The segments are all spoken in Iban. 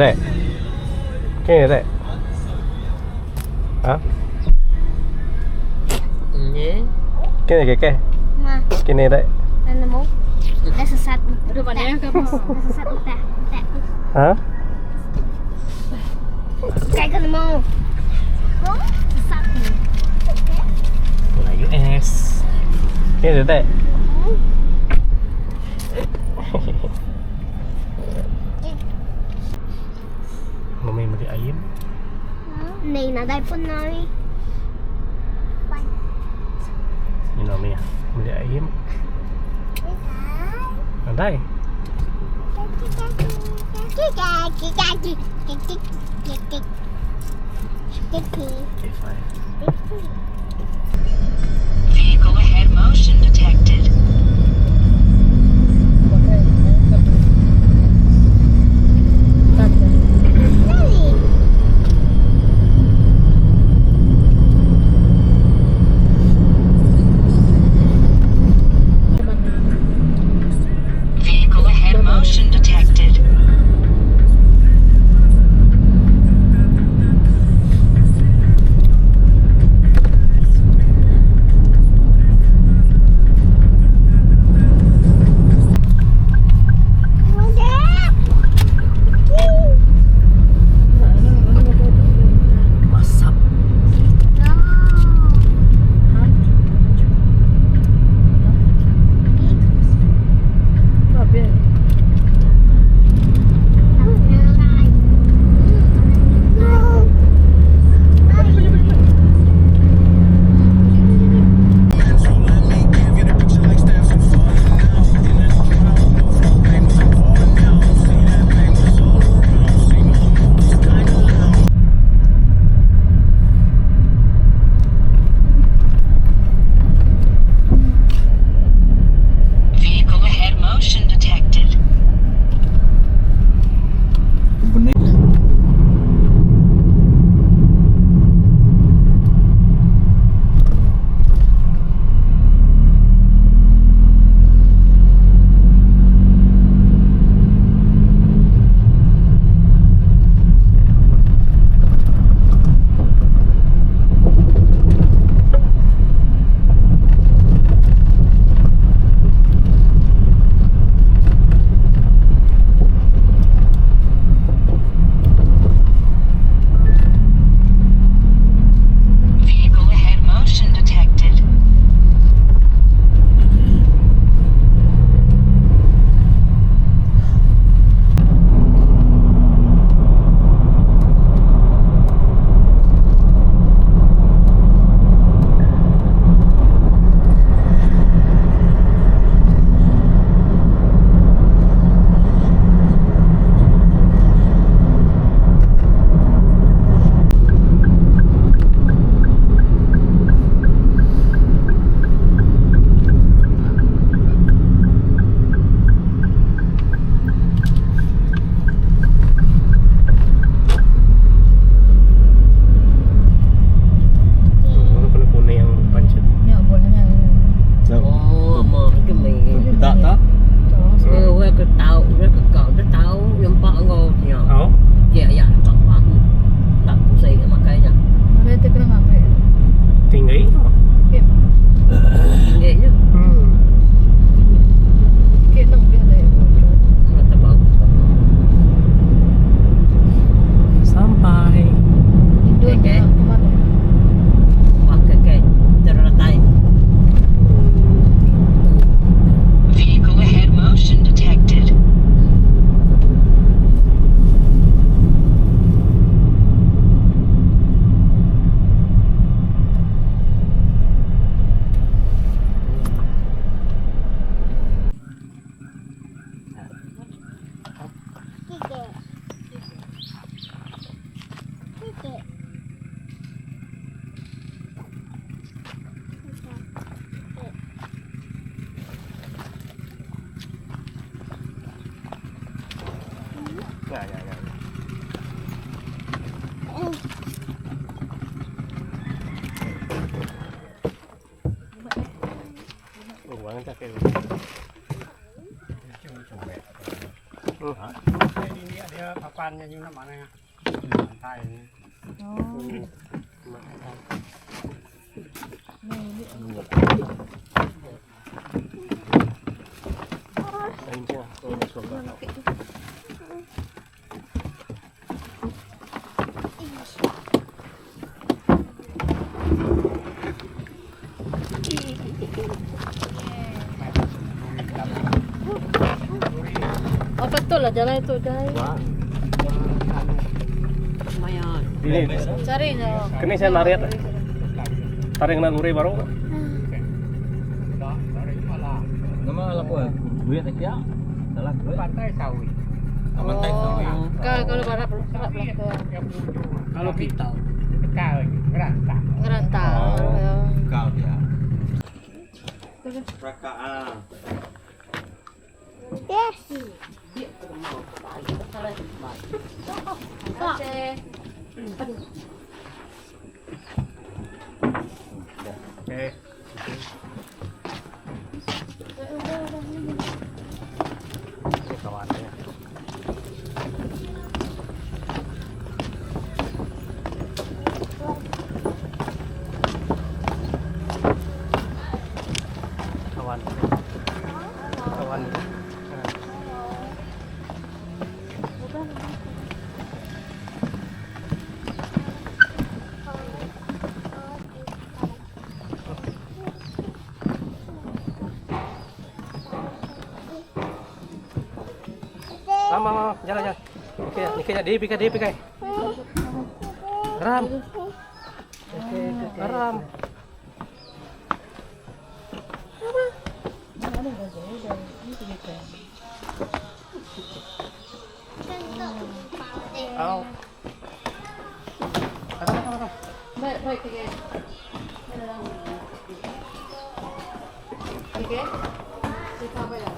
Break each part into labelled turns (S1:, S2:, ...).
S1: Dek. Kini dek. Ha?
S2: Ni.
S1: Kini ke ke?
S3: Ma.
S1: Kini dek.
S3: Nemu. Dah sesat.
S4: Udah mana ke apa?
S3: Dah sesat udah. Udah.
S1: Ha?
S3: Kayak ke nemu. Oh, sesat.
S1: Melayu S. Kini dek. Mami meli ayam.
S3: Ni nadai pun nari.
S1: Ni nama ya. Meli ayam. Nadai. Okay, fine.
S5: Vehicle ahead motion detected. Vehicle ahead motion detected.
S1: Masak.
S4: Habis.
S5: Vehicle ahead motion detected.
S6: Benih.
S5: Vehicle ahead motion detected.
S1: Mana kena kuning yang pancit.
S4: Ya, boleh kan.
S2: Oh, mà cái mì.
S6: Tak tak.
S2: Ừ, quay cái tàu, cái cậu nó tàu nampak ngô nhở.
S1: Oh.
S2: Ya, ya, nampak aku. Tak pusing makainya.
S4: Ada tu kena ngambil.
S1: Tinggi.
S4: Okey.
S2: Tingginya.
S4: Okey, tunggu dia ada.
S2: Kata bau.
S1: Sampai.
S4: Tidur
S2: Okey.
S4: ke mana?
S2: Wah, keke. Teratai.
S5: Vehicle ahead motion detected.
S1: Ya, ya, ya. Oh, banget cakep.
S4: Oh betul lah jalan itu jai.
S1: Ini.
S4: Cari nya.
S1: Kini saya nariat. Tarik kena luri baru.
S6: Nama laku eh? Duit tak ya? Salah duit. Pantai sawi. Pantai sawi.
S4: Kalau kalau barat barat belakang.
S2: Kalau kita
S4: Ngerantau. Ya.
S6: Kau dia. Prakaan.
S3: Yes.
S4: Okey.
S1: Okey. Ini kawan ya. Kawan. Kawan. Mama, mama, jalan jalan. Okey, okey, dia pikai, dia pikai. Ram. Ram. Au. Aram, aram, aram.
S4: Baik, baik okey. Okey. Kita bayar.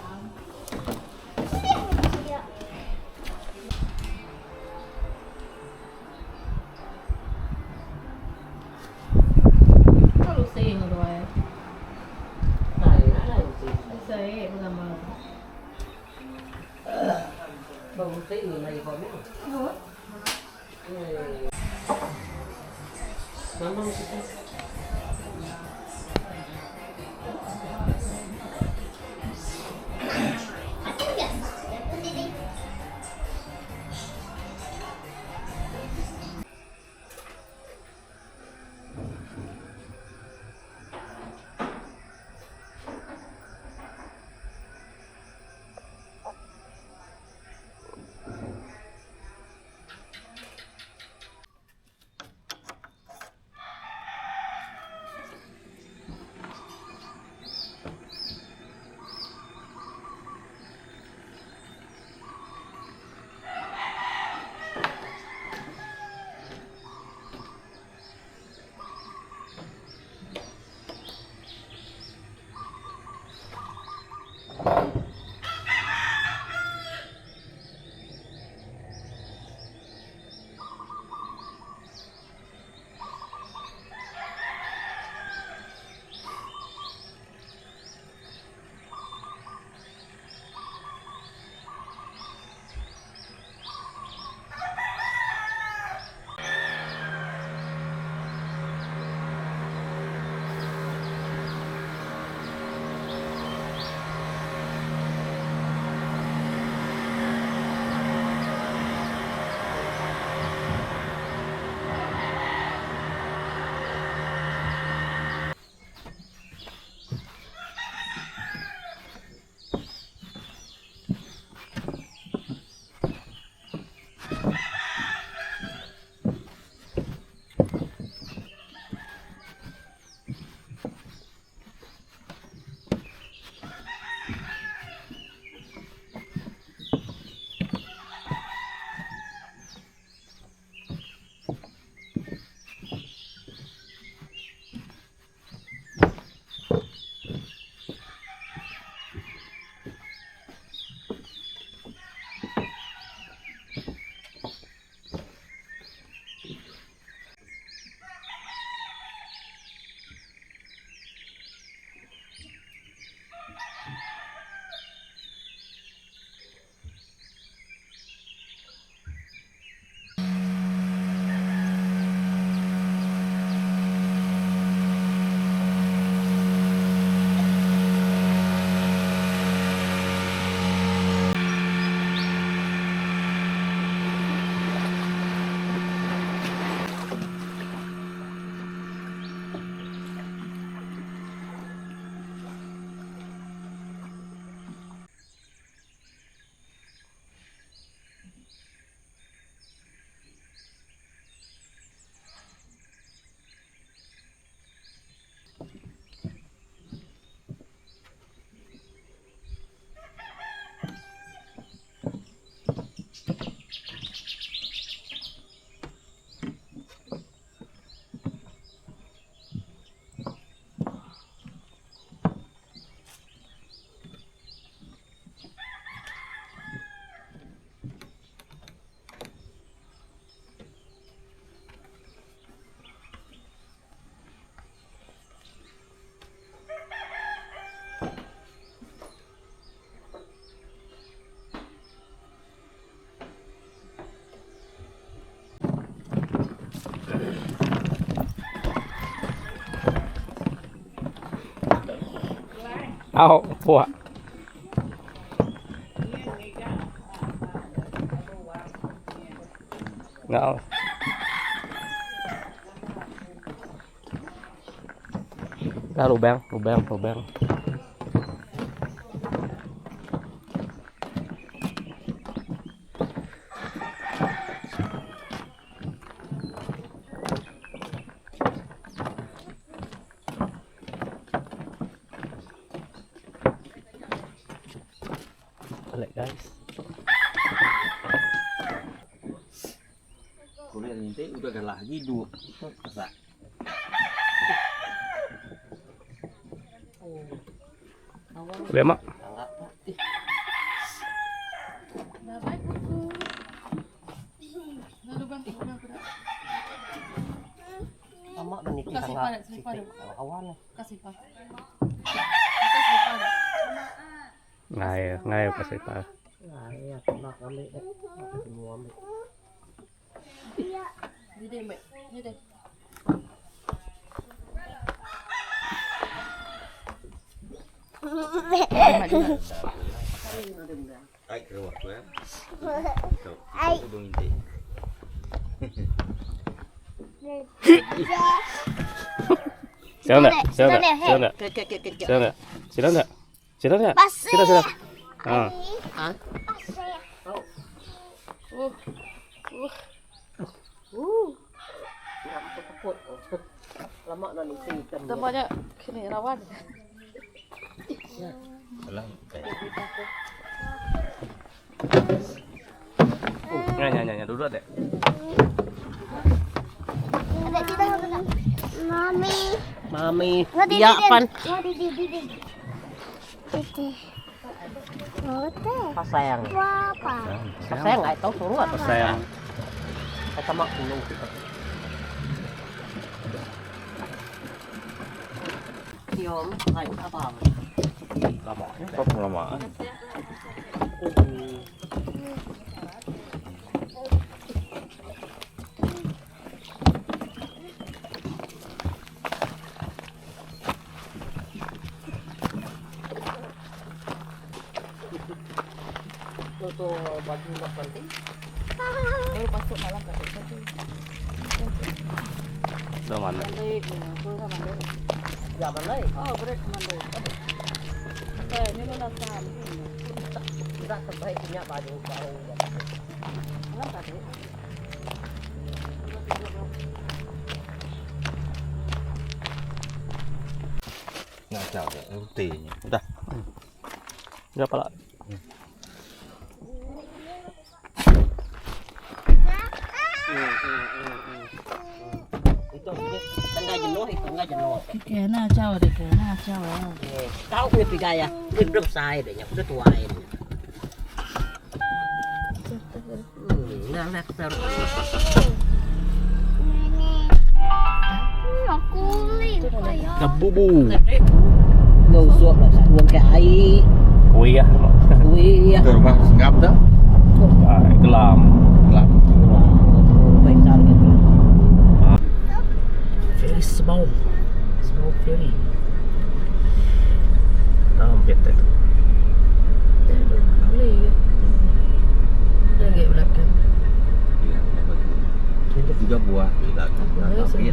S4: Kalau saya ngeluar. Saya bukan mau.
S1: Tau puak. Ngau. Dah lubang, lubang, lubang. Balik guys.
S6: Kulit nanti udah galah hidup. Masak.
S1: Boleh mak?
S4: Bye-bye, kuku. Lalu bang, lubang aku dah.
S2: Lama dah niti
S4: Kasih
S2: sangat.
S4: padat, kasih padat.
S2: Awan.
S4: Kasih pa. Kasih pa.
S1: Ngai, ngai pasal pa.
S2: Ai aku nak ambil. Aku semua ambil.
S4: Ni dia, Mek. Ni dia.
S6: Ai keluar tu eh.
S3: Ai.
S6: Hidung intik.
S1: Siapa nak? Siapa nak? Siapa nak?
S2: Ke ke ke ke.
S1: Siapa nak? Siapa nak? Siapa nak?
S3: Pasir.
S1: Sila sila. Ha.
S2: Ha?
S3: Pasir.
S2: Nak keput. Lama nak niti ikan.
S4: Tempatnya kini rawan.
S6: Alah.
S1: Nya nya nya nya duduk dek.
S3: Ada kita Mami.
S2: Mami.
S3: Mati,
S2: Ya
S3: Didi.
S2: pan.
S3: Mati, Didi, Didi. Didi. Mati.
S2: Pasang.
S3: Papa.
S2: Pasang ai tau suruh atau
S1: Sayang.
S2: Kata mak gunung. Yom, ai apa?
S1: Lama.
S6: Kau lama.
S2: Tu tu baju nak penting.
S4: Baru masuk malam kat satu.
S1: Dah mana?
S4: Baik, aku dah mandi.
S2: Ya mana?
S4: Oh, break mandi. Eh, ni lu nak
S2: Tak terbaik punya baju baru.
S4: Malam tadi.
S6: Nak jauh dah. Putih. Udah.
S1: Berapa lah?
S2: Itu tengah jenuh itu tengah jenuh.
S4: Kena jauh deh, kena jauh.
S2: Eh, Kau punya pigaya, udah besar deh, udah tua ini. Nah, nah, terus.
S3: Aku ni.
S1: Dah bubu.
S2: Ngau suap lah, buang ke air.
S1: Kuih ah.
S2: Kuih.
S6: Ke rumah ngap dah.
S1: Ah, kelam.
S6: Gelap.
S2: Besar gitu. Very small. Small ferry.
S1: Hampir tu.
S4: Boleh. Lagi belakang.
S6: Iya, Tiga buah.
S4: Boleh.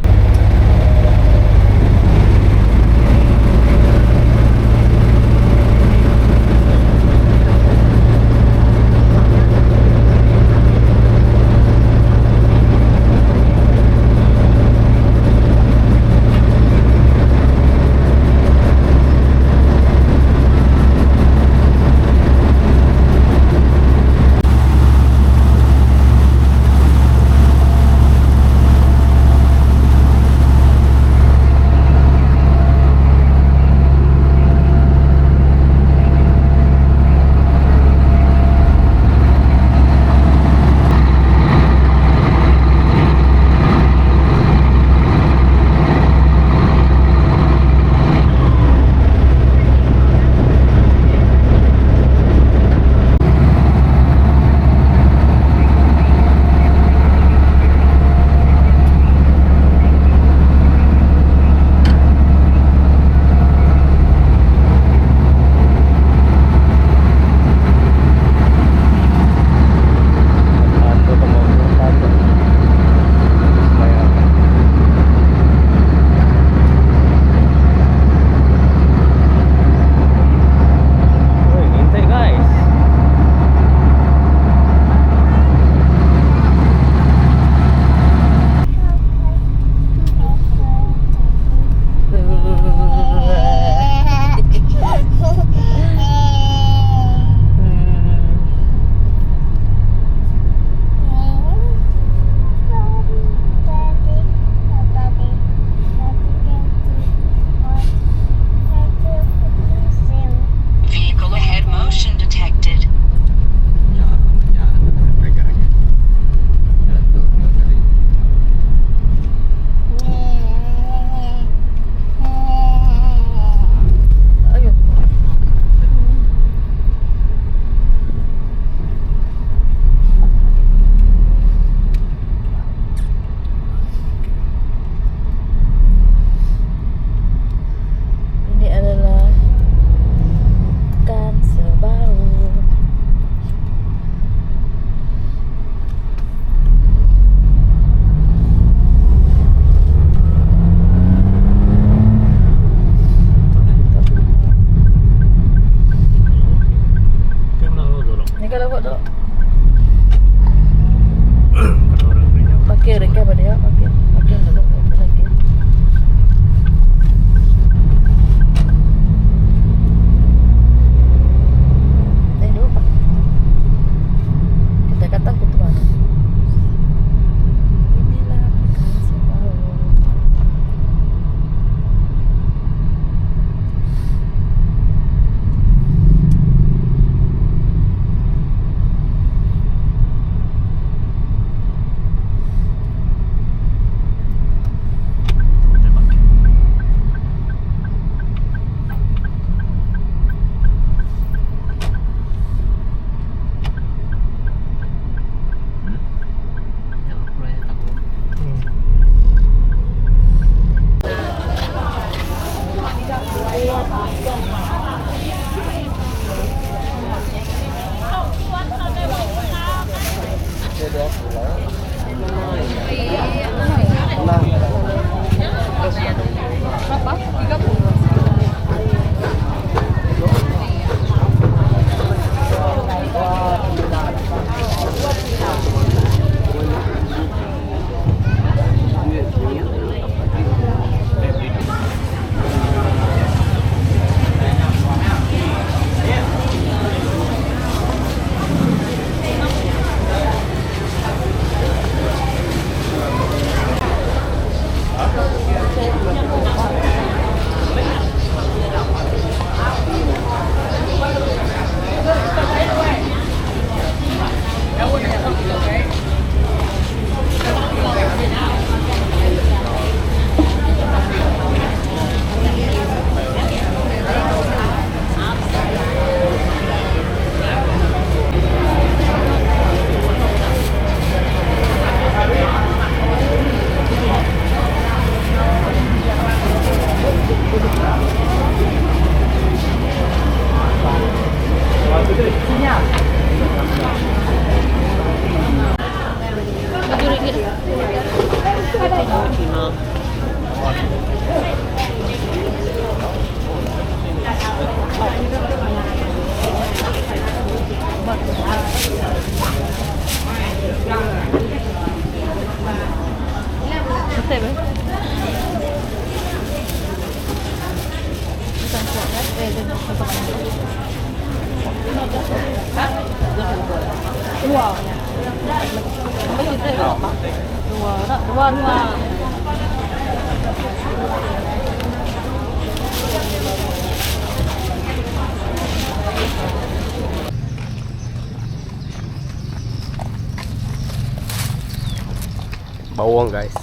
S1: Bawang guys.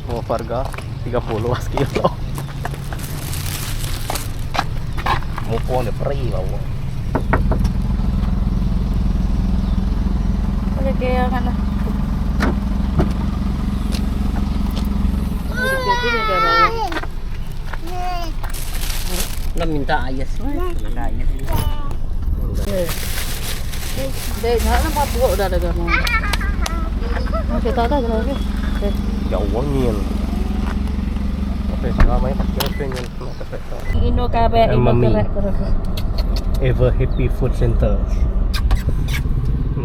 S1: Mau harga 30 sekilo. Mupon dia peri bawang.
S4: Oke, kayak mana?
S2: Nó minta ayas. Minta ayas.
S4: Dek, nak nampak buruk dah dah mau. Okey, tak tak lagi.
S1: Jauh angin. Oke, selama ini pakai pengen nak dapat.
S4: Ino kabe, ino
S1: Mami.
S4: kabe.
S1: Ever Happy Food Center.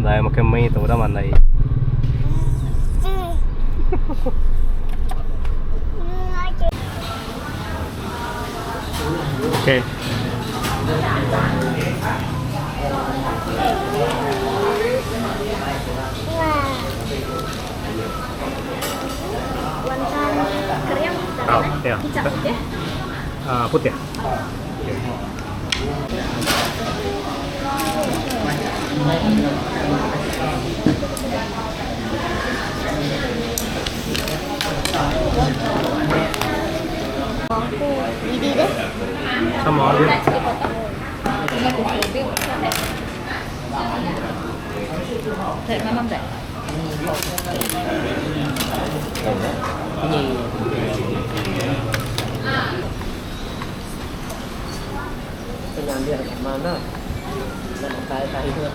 S1: Dah makan mie tu dah mana ni. Okay. Oh, ya. Ah, putih. Okay. Sama dia.
S4: Dek, mamam dek.
S2: Pengambil mana? Nak makan tahi tu.